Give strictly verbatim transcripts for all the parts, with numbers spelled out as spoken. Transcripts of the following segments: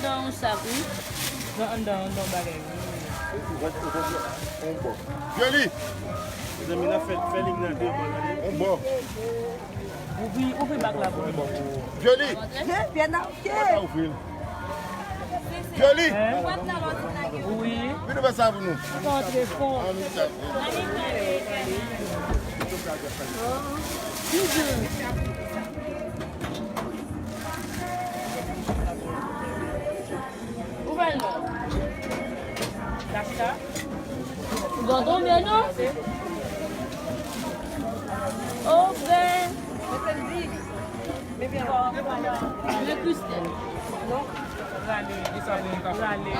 Nan yon sak, wi. Nan anndan, anndan bagay. Joli! Mezanmi, n ap fè, fè lig nan de bò, tande. On bò. Ouvri, ouvri bak la pou mwen. Joli! Pyè nan Sa ouvri l. Joli! Wi. Vin nou fè sa pou nou. Sa antre fon. An nou chache. Ou fè l non. Tafita. Ou gon tonbe non. Oke. Men Kristèl. Rale. Rale.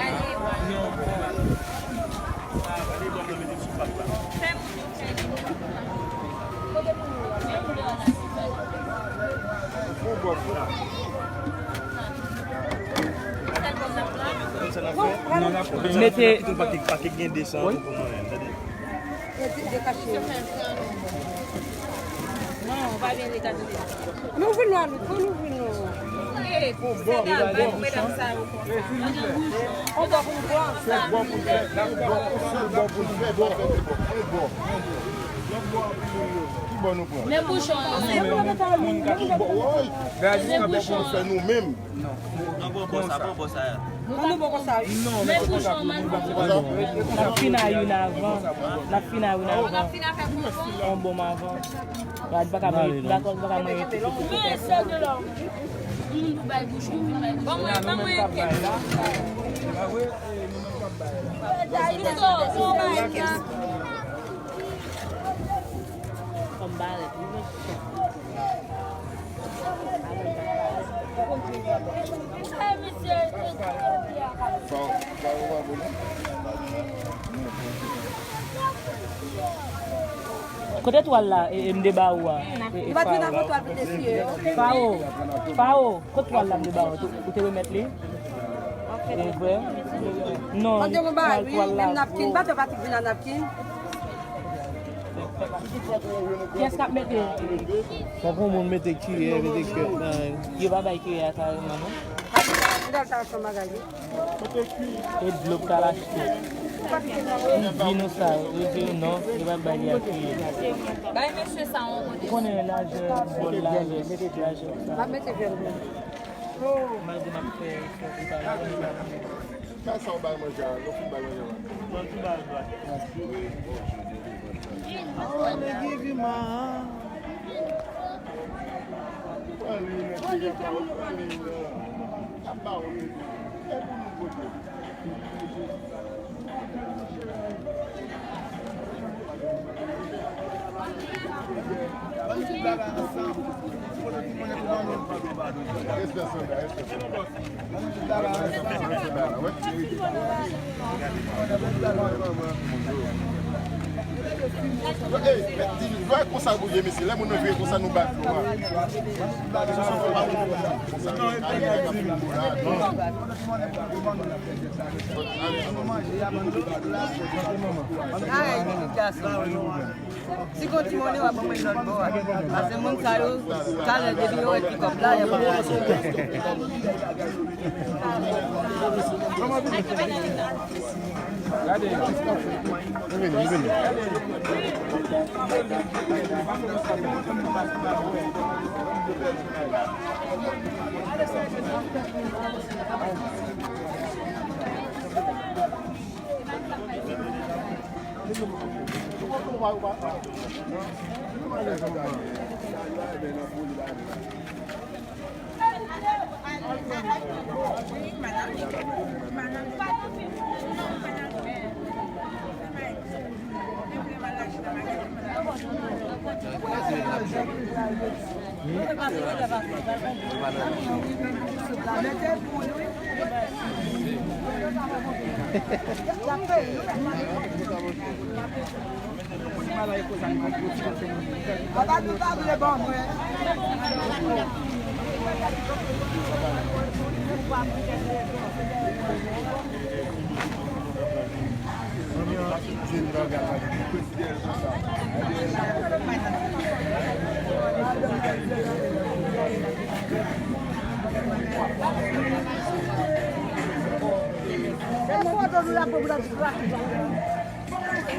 Mete. Pakèt gen desan pou mwen. Non, pa byen dekache. Nou vin nou, nou vin nou. Fè dal bay pou medam sa yo konsa. On bò pou nou bò. Sèl bò pou fè, sèl bò pou fè, bò pou fè, bò. Ki bò nou pran? Men bouchon an. Ki bò? Woy! Gade, nou fè nou menm. An bon bò sa, bon bò sa. An nou bò konsa, wi. Men bouchon an. N ap fin a youn avan. N ap fin a youn avan. On bon avan. Gad, pa ka mete, dakò, pa ka mete. Men sè de lòm. Moun pou bay bouch, moun pou bay bouch. Ban mwen, ban mwen kèk. Kòm barèt, wi, men. Kote twal la, e, e, m te ba ou a? E, e, Fao. Fao, Fao, kote twal la m te ba ou? Ou te remèt li? E vre? Non, twal, twal la. Napkin, pa fè pati vin a napkin. Kiyès k ap mete? Fòk yon moun mete kiyè, mete kèt nan. Yo pa bay kiyè a kareman, non? E dlo k al achte. M di nou sa, yo di yo non, yo pa bay li a kiyè. Bay mesye sa yon kote. Ou konnen lajè bòl la, lajè sa. Malgre m ap fè efò pou pa. Kay sa w bay manje a, nou fin bay manje a. Mwen tou bay dwa. Pran li, nèg ki gen pa ou, pran li, non. Ap ba ou, e pou nou kote. Ban m ti bagay ansanm. Foto ti monnen pou ban nou. Respè sòlda, respè sòlda. Ban m ti bagay ansanm. Ey, di, lè konsa pou ye, mesye, lè moun nan vire konsa, nou bat nou a. Konsa, nou ale, nèg ap fin boula. Ay, ti gason. Si gon ti monnen, w ap ban mwen lòt bò a. Paske moun sa yo, talè depi yo wè ti kòb la, y ap pran. Gade. Vini, vini.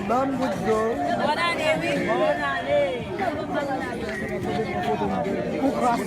Ban m bout dlo. Bòn ane, wi. Bòn ane. Ou kras.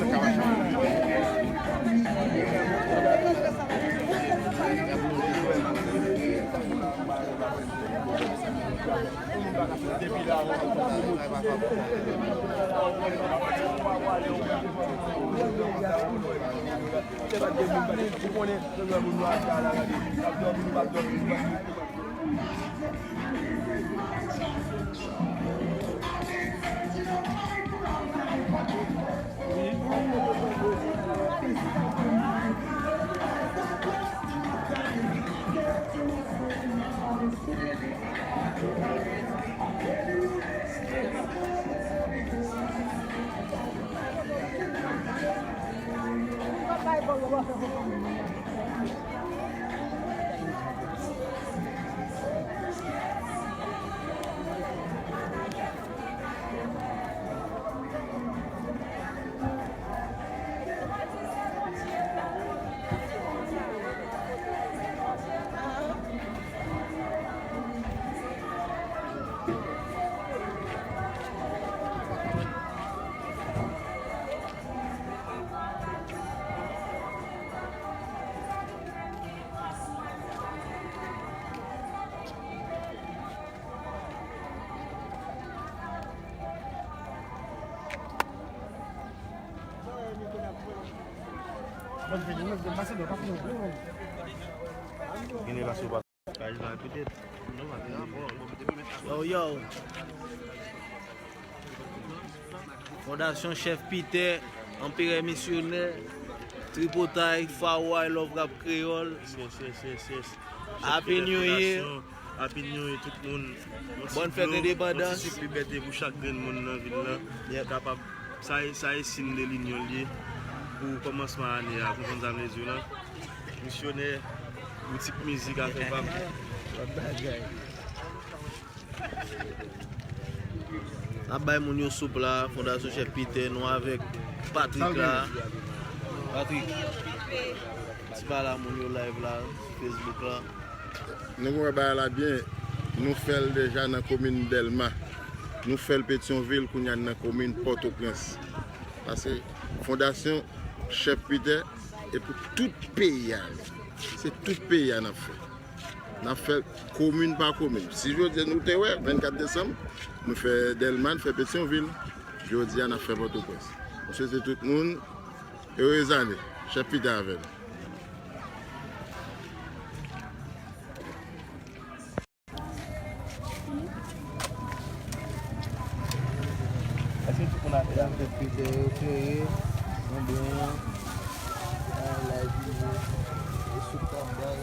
Yo, yo. Fondasyon Chèf Pitè, Anperè Misyonè, Tripotay, Faway, Love Rap Kreyòl. Yes, yes, yes, yes. Happy New Year. Happy New Year tout moun. Bòn fèt endepandans. Yon ti souf libète pou chak grenn moun nan vil lan. Yep. Kapab, sa e, sa e siy de linyon l ye pou kòmansman ane a, konprann sa m vle di w lan. Misyonè, boutik mizik, afè pa m. Lòt bagay. N ap bay moun yo soup la, Fondasyon Chèf Pitè, nou avèk Patrick la. Patrick, ti pale a moun yo live la, sou Facebook la. Nou wè bagay la byen, nou fè l deja nan komin Dèlma. Nou fè l Petyonvil, kounye a n nan komin Pòtoprens. Paske Fondasyon Chèf Pitè, e pou tout peyi a, se tout peyi a n ap fè. N ap fè komin pa komin. Si jodi a nou te wè, vennkat desanm, nou fè Dèlma, n fè Petyonvil. Jodi a, n ap fè Pòtoprens. M swete tout moun, erez ane. Chèf Pitè avè n. Èske tout moun atè a? Chèf Pitè yo kreye yon byen, yon laj yo, e sou tab bay.